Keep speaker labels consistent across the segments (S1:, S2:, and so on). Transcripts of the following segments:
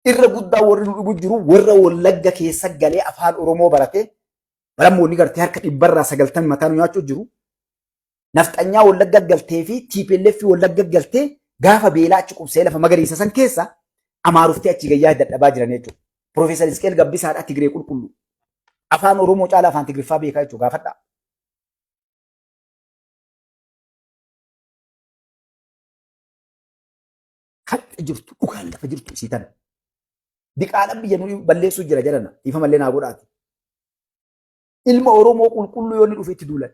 S1: Irra guddaa warri nu dhibu jiru warra Wallagga keessa galee afaan Oromoo baratee barammoonni gartee harka dhibbarraa 90 mataa nu nyaachuu jiru. Nafxanyaa Wallagga galtee fi TPLF Wallagga galtee gaafa beelaa achi qubsee lafa magariisa san keessa amaaruftee achi gayyaa dadhabaa jiran jechuudha. Piroofeesar Isqeel Gabbisaadha Tigree qulqulluu. Afaan Oromoo caalaa afaan Tigriffaa beekaa jechuudha gaafadhaa. Haqa jirtu dhugaan lafa jirtu isii tana. Diqaalaan biyya nu balleessuu jira jedhana dhiifama illee naa godhaati. Ilma Oromoo qulqulluu yoo inni dhufe itti duulan.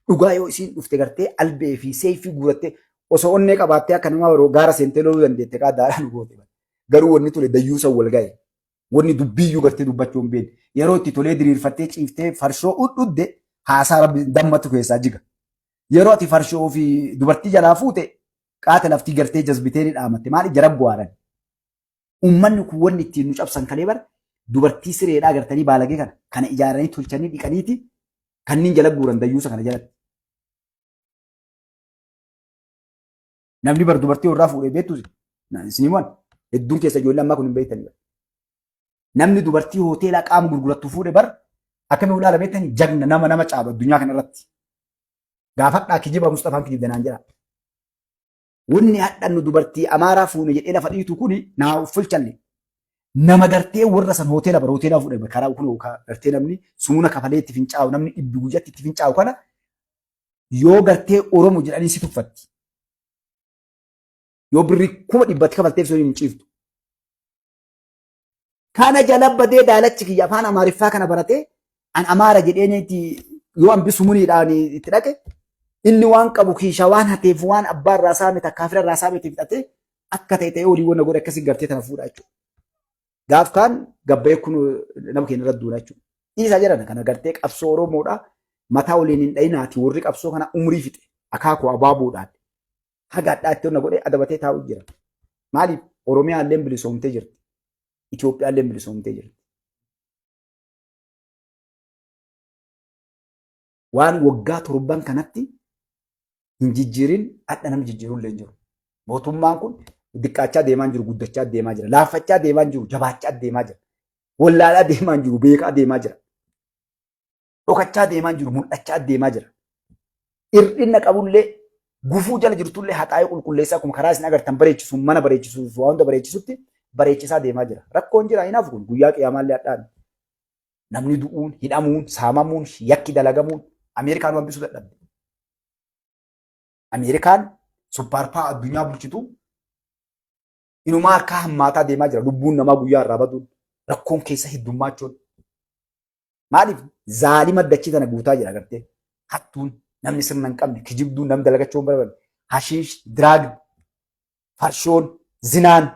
S1: Dhugaa yoo isiin dhufte gartee albee fi seeyfii guurattee osoo onnee qabaattee akka nama yeroo gaara seentee loluu dandeette kaa daaraa nu goote. Garuu wanni ture dayyuusan wal ga'e. Wanni dubbiiyyuu gartee dubbachuu hin beekne. Yeroo itti tolee diriirfattee ciiftee farshoo dhudhudde haasaa rabbi dammatu keessaa jiga. Yeroo ati farshoo fi dubartii jalaa fuute qaata laftii gartee jazbitee ni dhaamatte. Maali jara gwaaran. Uummanni kun wanni ittiin nu cabsan kalee bara dubartii sireedhaa gartanii baalagee kana kana ijaaranii tolchanii dhiqaniiti kanneen jala guuran dayyuusa kana jalatti. Namni bar dubartii warraa fuudhee beektu isin himan hedduun keessa ijoollee ammaa kun hin beektani. Namni dubartii hoteelaa qaama gurgurattu fuudhe bar akkamiin ulaala beektani jagna nama nama caalu addunyaa kana irratti. Gaafadhaa kijiba Mustafaan kijibde naan jedha. Wanni hadhannu dubartii Amaaraa fuune jedhee lafa dhiitu kuni naa uffulchalle. Nama gartee warra san hoteela bara hoteelaa fuudhe karaa kun gartee namni sumuna kafalee itti fincaa'u namni dhibbi guyyatti itti fincaa'u kana yoo gartee Oromo jedhanii si tuffatti. Yoo birrii 100,000 kafalteef sun hin ciiftu. Kana jala badee daalachi kiyya afaan Amaariffaa kana baratee an Amaara jedhee itti yoo an bisumuniidhaan itti dhaqe inni waan qabu kiisha waan hateef waan abbaa irraa saame takkaa fira irraa saame itti fixatee akka ta'e ta'ee olii wanna godhe akkasii gartee tana fuudha jechuudha. Gaaf kaan gabbayee kun nama keenya irra duula jechuudha. Dhiisaa jedhan kana gartee qabsoo Oromoodha. Mataa waliin hin dhayinaati warri qabsoo kana umrii fixe akaakuu abaaboodhaan haga hadhaa itti onna godhee adabatee taa'u jira. Maaliif Oromiyaa illee bilisoomtee jirti. Itoophiyaa illee bilisoomtee jirti. Waan waggaa torban kanatti hin jijjiirin hadha namni jijjiiruu illee hin jiru. Mootummaan kun diqqaachaa deemaa jiru, guddachaa deemaa jira. Laaffachaa deemaa jiru, jabaachaa deemaa jira. Wallaalaa deemaa jiru, beekaa deemaa jira. Dhokachaa deemaa jiru, mul'achaa deemaa jira. Hir'ina qabullee gufuu jala jirtullee haxaa'ee qulqulleessaa akkuma karaa isin agartan bareechisuun mana bareechisuuf waa hunda bareechisutti bareechisaa deemaa jira. Rakkoon jira hin hafu kun guyyaa qiyaamaallee hadhaan. Namni du'uun, hidhamuun, saamamuun, yakki dalagamuun Ameerikaan hambisuu dadhabde. Ameerikaan suppaarpaa addunyaa bulchitu inumaa harkaa hammaataa deemaa jira. Lubbuun namaa guyyaa irraa baduun rakkoon keessa heddummaachuun. Maaliif zaalima dachii tana guutaa jira agartee? Hattuun namni sirna hin qabne kijibduun namni dalagachuu hin barbaanne hashiish diraag farshoon zinaan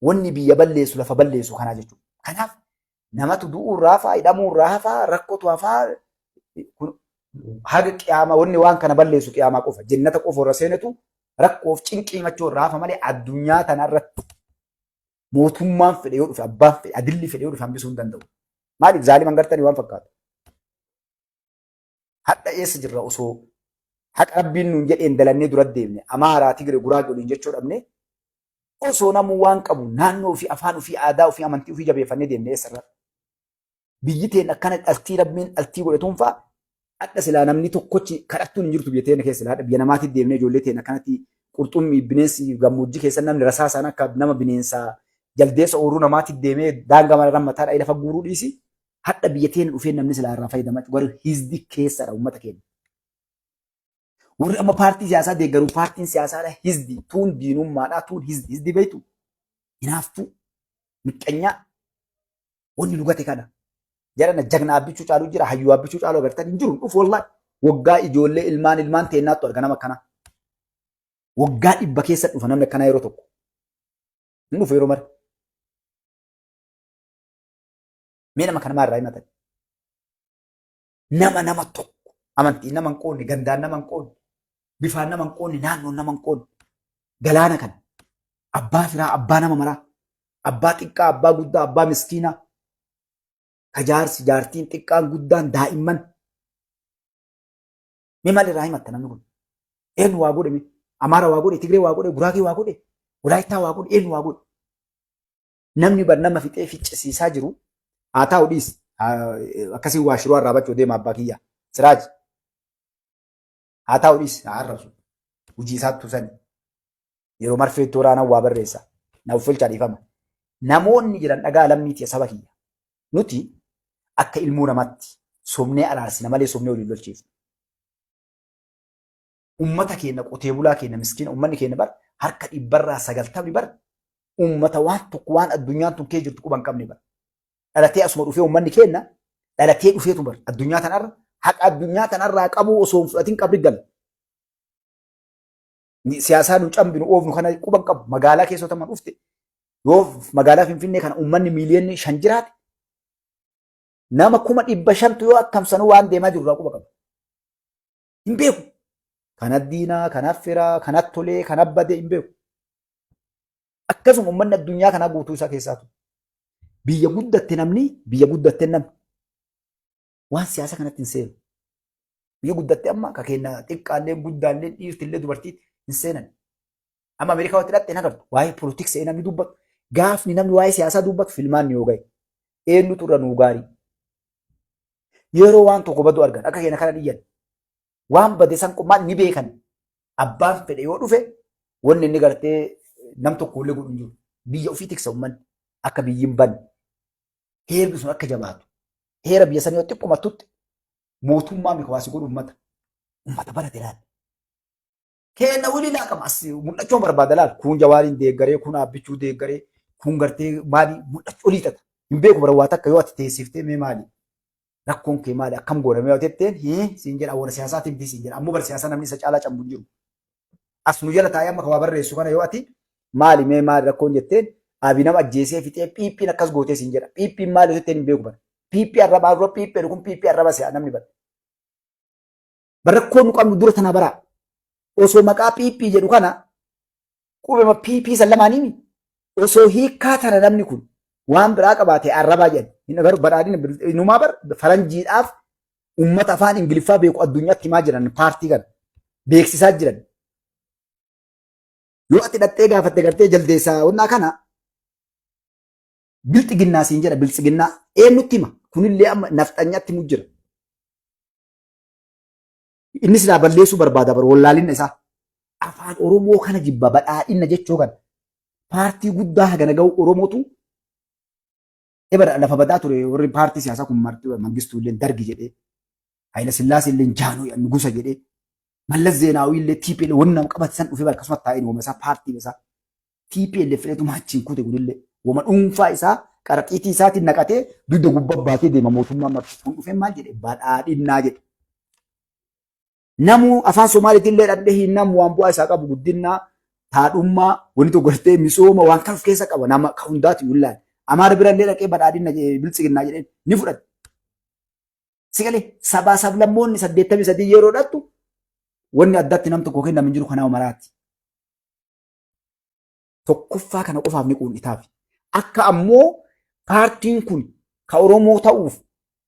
S1: wanni biyya balleessu lafa balleessu kanaa jechuudha. Kanaaf namatu du'uu irraa hafaa hidhamuu irraa hafaa rakkotu hafaa haga qiyaamaa wanni waan kana balleessu qiyaamaa qofa jennata qofa irra seenetu rakkoof cinqii machoo irraa hafa malee addunyaa tana irratti mootummaan fedhe yoo dhufe abbaan fedhe adilli fedhe yoo dhufe hambisuu hin danda'u. Maaliif zaaliman gartanii waan fakkaatu. Hadha eessa jirra osoo haqa rabbiin nuun jedheen dalannee dura deemne Amaaraa Tigire Guraage waliin jechuu dhabne osoo namuu waan qabu naannoo ofii afaan ofii aadaa ofii amantii ofii jabeeffannee deemne eessa irra. Biyyi teen akkana dhaltii rabbiin dhaltii godhe tuunfaa hadha silaa namni tokkochi kadhattuun hin jirtu biyya teenya keessa silaa biyya namaatti deemnee ijoollee teenya akkanatti qurxummii bineensi gammoojjii keessa namni rasaasaan akka nama bineensa jaldeessa ooruu namaatti deemee daangaa mara mataa dha'ee lafa guuruu dhiisi hadha biyya teenya dhufee namni silaa irraa fayyadamaa garuu hizdi keessadha uummata keenya. Warri amma paartii siyaasaa deeggaru paartiin siyaasaadha hizdi tuun diinummaadha tuun hizdi hizdi beektu hinaaftuu miqqanyaa wanni nu gate kana. Jarana jagna abbichuu caalu jira hayyuu abbichuu caalu agartan hin jiru dhufu wallahi waggaa ijoollee ilmaan ilmaan teennaattu arga nama akkanaa. Waggaa 100 keessa dhufa namni akkanaa yeroo tokko. Hin dhufu yeroo mara. Mee nama kana maal irraa himatan? Nama nama tokko amantiin nama hin qoodne gandaan nama hin qoodne bifaan nama hin qoodne naannoon nama hin qoodne galaana kana abbaa firaa abbaa nama maraa abbaa xiqqaa abbaa guddaa abbaa miskiinaa ka jaarsi jaartiin xiqqaan guddaan daa'imman mee maal irraa himatta namni kun eenyu waa godhe mee Amaara waa godhe Tigree waa godhe Guraagee waa godhe Walaayittaa waa godhe eenyu waa godhe. Namni bar nama fixee ficcisiisaa jiru haa taa'u dhiis. Akkasii waa shiroo arraabachuu deema abbaa kiyya. Siraaj. Haa taa'u dhiis haa arrabsu. Hojii isaattu sani. Yeroo marfeetti waraanaan waa barreessa. Na uffilchaa dhiifama. Namoonni jiran dhagaa lammiiti saba kiyya. Nuti akka ilmoo namaatti sobnee araarsina malee sobnee waliin lolchiifna. Ummata keenya qotee bulaa keenya miskiina ummanni keenya bar harka 90% bar ummata waan tokko waan addunyaan tun kee jirtu quba hin qabne bar. Dhalatee asuma dhufee ummanni keenya dhalatee dhufeetu bar addunyaa tanarra haqa addunyaa tanarraa qabuu osoo hin fudhatin qabri gala. Siyaasaa nu cambinu oofnu kana quba hin qabu. Magaalaa keessoo tama dhufte yoo magaalaa Finfinnee kana ummanni miiliyoonni 5 jiraate nama 500,000tu yoo akkamsanuu waan deemaa jiru irraa quba qaba. Hin beeku. Kana diinaa, kana firaa, kana tolee, kana badee hin beeku. Akkasuma uummanni addunyaa kanaa guutuu isaa keessaatu. Biyya guddatte namni, biyya guddatte namni waan siyaasa kanatti hin seenu. Biyya guddatte amma ka keenya xiqqaallee guddaallee dhiirtillee dubartii hin seenan. Amma Ameerikaa watti hidhatte hin agartu. Waa'ee polotiksii namni dubbatu. Gaafni namni waa'ee siyaasaa dubbatu filmaanni yoo gahe. Eenyutu irra nuu gaarii? Yeroo waan tokko badu argan akka keenya kana dhiyyan. Waan bade san maal ni beekan. Abbaan fedhe yoo dhufe wanni inni gartee nam tokko illee godhu hin jiru. Biyya ofii tiksa uummanni akka biyyi hin banne. Heerri sun akka jabaatu. Heera biyya sanii yoo xiqquma tutte mootummaa mikawaasi godhu uummata. Uummata barate laal. Keenna wili laaqama as mul'achuu barbaada laal. Kun jawaariin deeggaree, kun aabbichuu deeggaree, kun gartee maali mul'achuu olii xaxa. Hin beeku bara waa takka yoo ati teessiftee mee maali? Rakkoon kee maali? Akkam goona mee yoo jetteen hii siin jedha warra siyaasaatiin miti siin jedha. Ammoo bara siyaasaa namni isa caalaa cambu hin jiru. As nu jala taa'ee amma ka waa barreessu kana yoo ati maali mee maali rakkoon jetteen abi nama ajjeesee fixee piippiin akkas gootee siin jedha. Piippiin maali yoo jetteen hin beeku bara. Piippii arrabaa dura piippii kun piippii arraba si'a namni bara. Rakkoo nu qabnu dura tana baraa. Osoo maqaa PP jedhu kana qubema PP san lamaaniimi. Osoo hiikkaa tana namni kun waan biraa qabaate arrabaa jedhan. Hin agarru badhaadhina inumaa bar faranjiidhaaf uummata afaan Ingiliffaa beeku addunyaatti himaa jiran paartii kana beeksisaa jiran. Yoo ati dhattee gaafatte gartee jaldeessaa wannaa kana bilxiginnaa siin jedha biltsiginnaa eenyutti hima kunillee amma nafxanyaatti himu jira. Inni silaa balleessuu barbaada bara wallaalinna isaa. Afaan Oromoo kana jibba badhaadhinna jechuu kana. Paartii guddaa hagana ga'u Oromootu ebara lafa badaa ture warri paartii siyaasaa kun marti Mangistuu illee dargi jedhee Hayila Sillaasee illee jaanoo nugusa jedhee Mallas Zeenaawii illee TPL wanni nama qabate san dhufee akkasuma taa'ee wama isaa paartii isaa TPL fedhetu maachiin kute kunillee wama dhuunfaa isaa qaraxiitii isaatiin naqatee dugda gubbaa baatee deema mootummaa marti kun dhufee maal jedhe badhaadhinnaa jedhe. Namuu afaan Somaaliitiin illee dhandhee hin namu waan bu'aa isaa qabu guddinnaa taadhummaa wanti tokko gartee misooma waan kan of keessa qaba nama kan hundaati hin laale. Amaara bira illee dhaqee badhaadhinna biltsiginnaa jedheen ni fudhate. Sigalee sabaa sablammoonni 83 yeroo dhattu wanni addatti nam tokko kennamu hin jiru kanaa maraati. Tokkoffaa kana qofaaf ni quunnitaaf. Akka ammoo paartiin kun ka Oromoo ta'uuf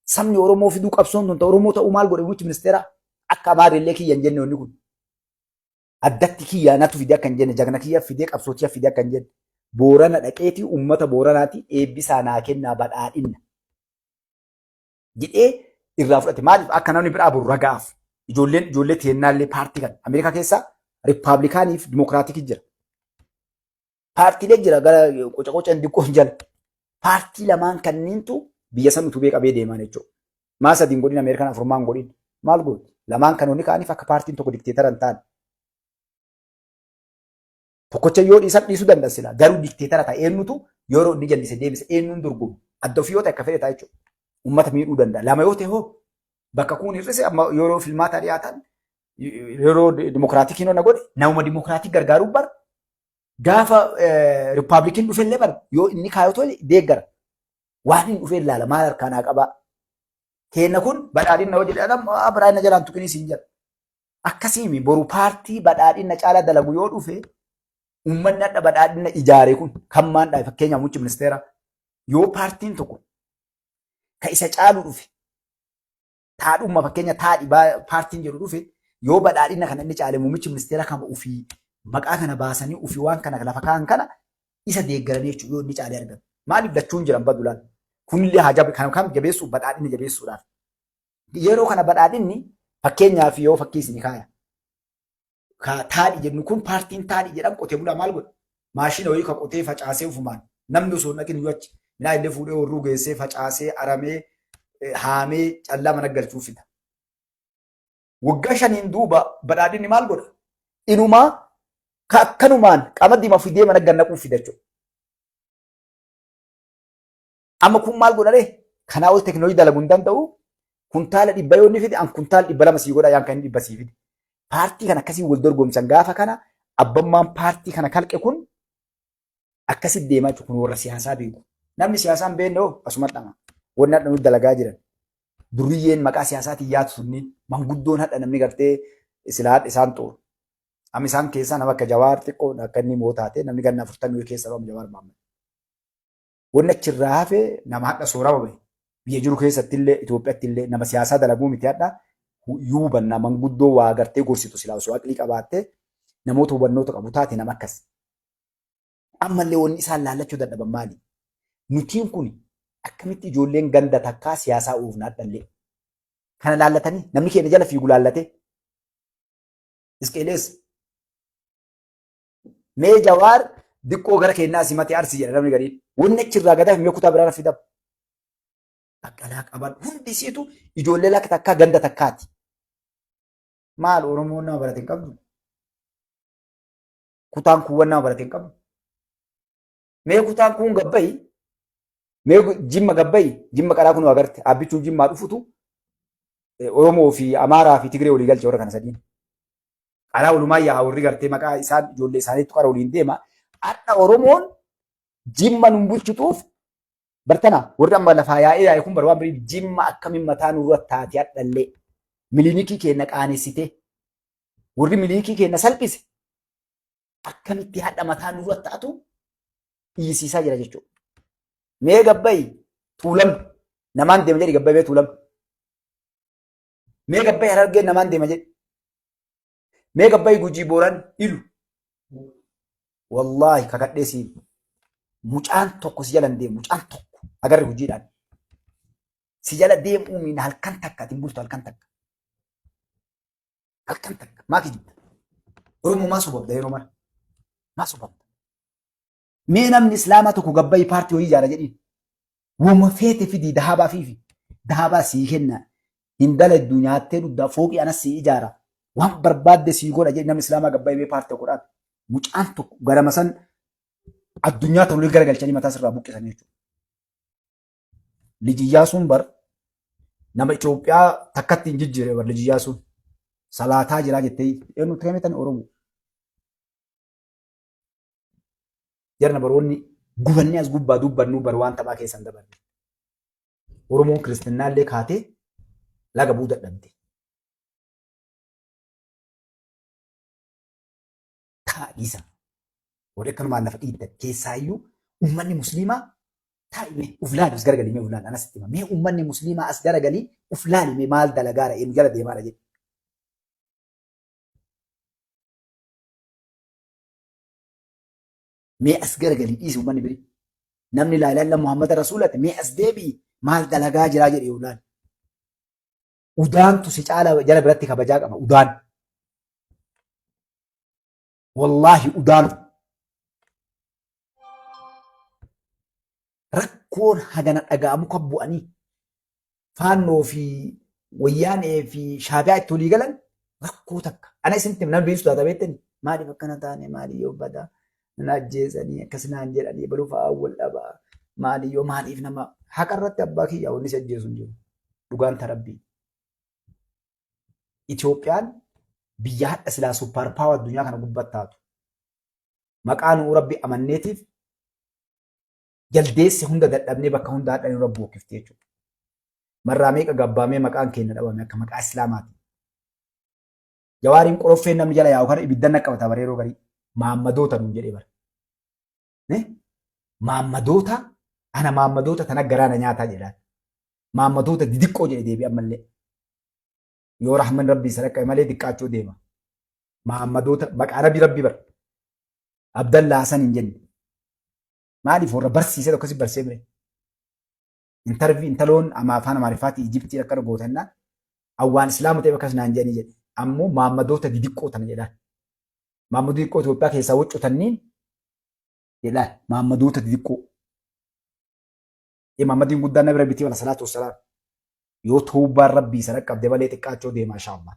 S1: sabni Oromoo fiduu qabsoon tun ta Oromoo ta'uu maal godhe muummichi ministeeraa akka Amaarri illee kiyya hin jenne wanni kun. Addatti kiyya natu fide akka hin jenne jagna kiyya fidee qabsoo tiyya fide akka hin jenne. Boorana dhaqeetii uummata Booranaati eebbisaa naa kennaa badhaadhinna. Jedhee irraa fudhate. Maaliif akka namni biraa boru ragaaf. Ijoolleen ijoollee teennaallee paartii kana Ameerikaa keessa Rippaabilikaanii fi Dimokiraatikii jira. Paartiilee jira gara qoca qoca xiqqoon jala. Paartii lamaan kanniintu biyya san utubee qabee deemaan jechuudha. Maa sadiin godhin Ameerikaan afurmaan godhin maal gooti? Lamaan kan kaaniif akka paartiin tokko dikteetara hin taane. Tokkocha yoo dhiisan dhiisuu danda'a silaa. Garuu dikteetara ta'a eenyutu yeroo inni jallise deebise eenyuun dorgomu. Adda ofii yoo ta'e akka fedhe ta'a jechuudha. Uummata miidhuu danda'a. Lama yoo ta'e hoo bakka kuun hir'ise amma yeroo filmaataa dhiyaatan yeroo dimokiraatikiin na godhe namuma dimokiraatik gargaaruu bar gaafa riippaabilikiin dhufellee bar yoo inni kaayoo tole deeggara. Waan hin dhufee ilaala maal harkaa naa qabaa. Keenna kun badhaadhinna hojii jedhama badhaadhina jalaan tuqinii siin jedha. Akkasiimi boru paartii badhaadhina caalaa dalagu yoo dhufe uummanni hadha badhaadhina ijaare kun kan maan dhabe fakkeenyaaf muummichi ministeera yoo paartiin tokko ka isa caalu dhufe taadhumma fakkeenya taadhi paartiin jedhu dhufe yoo badhaadhina kana inni caale muummichi ministeera kama ofii maqaa kana baasanii ofii waan kana lafa kaan kana isa deeggaranii jechuudha yoo inni caalee argame. Maaliif lachuun jiran badu laal. Kunillee haa jabe kan kam jabeessuuf badhaadhina jabeessuudhaaf. Yeroo kana badhaadhinni fakkeenyaaf yoo fakkii isin kaaya. Ka taadhi jennu kun paartiin taadhi jedhamu qotee bulaa maal godha? Maashina wayii ka qotee facaasee ufumaan namni osoo hin dhaqin iyyuu achi midhaan illee fuudhee horruu geessee facaasee aramee haamee callaa mana galchuu fida. Waggaa shaniin duuba badhaadhinni maal godha? Inumaa ka akkanumaan qamadii fidee mana gad naquu fida jechuudha. Amma kun maal godha ree? Kanaa ol teekinooloojii dalaguu hin danda'u. Kuntaala 100 yoo inni fide an kuntaala 200 sii godha yaan kan inni 100 sii fide. Paartii kana akkasii wal dorgomsan gaafa kana abbammaan paartii kana kalqe kun akkasitti deemaa jechuudha. Kun warra siyaasaa beeku. Namni siyaasaa hin beekne hoo asuma dhama. Wanni hadha nuti dalagaa jiran. Duriyyeen maqaa siyaasaatiin yaatu sunniin manguddoon hadha namni gartee silaa hadha isaan xooru. Amma isaan keessaa nama akka Jawaar xiqqoo akka inni moo taate namni ganna 40 keessa bamu Jawaar Mahammad. Wanni achirraa hafe nama hadha soorama bahe. Biyya jiru keessatti illee Itoophiyaatti illee nama siyaasaa dalaguu miti hadha yuubanna manguddoo waa gartee gorsitu silaa osoo aqlii qabaatte namoota hubannoota qabu taate nama akkas. Ammallee wanni isaan laallachuu dadhaban maali? Nutiin kun akkamitti ijoolleen ganda takkaa siyaasaa oofna hadhallee. Kana laallatanii namni keenya jala fiigu laallatee. Isqeelees mee Jawaar diqqoo gara keenyaa simate Arsii jedha namni gariin. Wanni achirraa gadaaf mee kutaa biraa fidama. Baqqalaa qaban hundi isiitu ijoollee lakka takkaa ganda takkaati. Maal Oromoon nama barate hin qabdu? Kutaan kuuwwan nama barate hin qabdu. Mee kutaan kuun gabbayi mee jimma gabbayi jimma qaraa kun agarte abbichuu jimmaa dhufutu Oromoo fi Amaaraa fi Tigree walii galche warra kana sadiin. Qaraa walumaa yaa'a warri gartee maqaa isaan ijoollee isaaniitti qara waliin deema. Har'a Oromoon jimma nun bulchituuf bartana warri amma lafaa yaa'ee yaa'e kun bar waan birii jimma akkamiin mataa nurra taate hadhallee milinikii keenya qaanessite warri milinikii keenya salphise akkamitti hadha mataa nurra taatu dhiisiisaa jira jechuudha. Mee gabbayi tuulam namaan deema jedhi gabbayi mee tuulam. Mee gabbayi harargeen namaan deema jedhi. Mee gabbayi gujii booran ilu. Wallaahi kakadhee siin mucaan tokko si jala hin deemu mucaan tokko agarri hojiidhaan. Si jala deemuu miina halkan takka ati hin bultu halkan takka. Halkan takka maa kijibda? Oromoo maa sobabda yeroo mara? Maa sobabda? Mee namni Islaamaa tokko gabbayi paartii wayii ijaara jedhiin. Woma feete fidii dahabaa fiifi. Dahabaa sii kenna. Hin daladdu nyaattee dhugdaa fooqii anas sii ijaara. Waan barbaadde sii godha jedhi namni Islaamaa gabbayi mee paartii tokko dhaabe. Mucaan tokko garama san addunyaa ta'u garagalchanii mataa sirraa buqqisanii jechuudha. Lij Iyyaasuun bar nama Itoophiyaa takkatti hin jijjiire bar Lij Iyyaasuun. Salaataa jiraa jettee eenyu tireemetan Oromoo. Jarna baroonni gubannee as gubbaa dubbannuu bar waan taphaa keessan dabarre. Oromoon kiristinnaallee kaatee laga bu'uu dadhabde. Taa'isa. Warri akkanumaan lafa dhiittan keessaayyuu uummanni musliimaa taa'i mee uf laali as garagalii mee uf laali anas itti hima mee uummanni musliimaa as garagalii uf laali mee maal dalagaara eenyu jala deemaara jedhi. Mee as garagalii dhiisi uummanni birii. Namni laa ilaaha illa Muhammad rasuulati mee as deebi'i maal dalagaa jiraa jedhi uf laali. Udaantu si caala jala biratti kabajaa qaba udaan. Wallaahi udaan. Rakkoon hagana dhaga'amu kan bu'anii faannoo fi wayyaanee fi shaabiyaa itti walii galan rakkoo takka. Ana isinitti nama beektu taata beektani maaliif akkana taane maaliif yoo badaa na ajjeesanii akkas naan jedhanii baluu fa'aa wal dhabaa maaliif yoo maaliif nama haqa irratti abbaa kiyyaa wanni si ajjeesu hin jiru. Dhugaan tarabbii. Itoophiyaan biyya hadha silaa suppaar paawa addunyaa kana gubbatti taatu. Maqaa nuu rabbi amanneetiif jaldeessi hunda dadhabnee bakka hunda hadha nu rabbi bokkifti jechuudha. Marraa meeqa gabbaamee maqaan keenya dhabame akka maqaa Islaamaati. Jawaariin qoroffeen namni jala yaa'u kana ibiddan naqqabata bara yeroo garii. Maammadoota nuun jedhee bara. Maammadoota ana maammadoota tana garaa na nyaataa jedhaan. Maammadoota didiqqoo jedhe deebi'e ammallee. Yoo rahman rabbii isa dhaqqabe malee diqqaachuu deema. Maammadoota maqaa rabbi rabbi bara. Abdallaa Hasan hin jenne. Maaliif warra barsiisee akkasii barsee mire? Intarvii intaloon ama afaan Amaariffaatii Ijiptii akkana gootannaan awwaan Islaama ta'e akkas naan jedhanii jedhe. Ammoo maammadoota didiqqoo tana jedhaan. Maammadoota didiqqoo Itoophiyaa keessaa waccotanniin jedhaan maammadoota didiqqoo. Maammadiin guddaan nabi rabbitii wala salaatu wassalaam. Yoo tawbaan rabbii isa dhaqqabde malee xiqqaachoo deema inshaa Allah.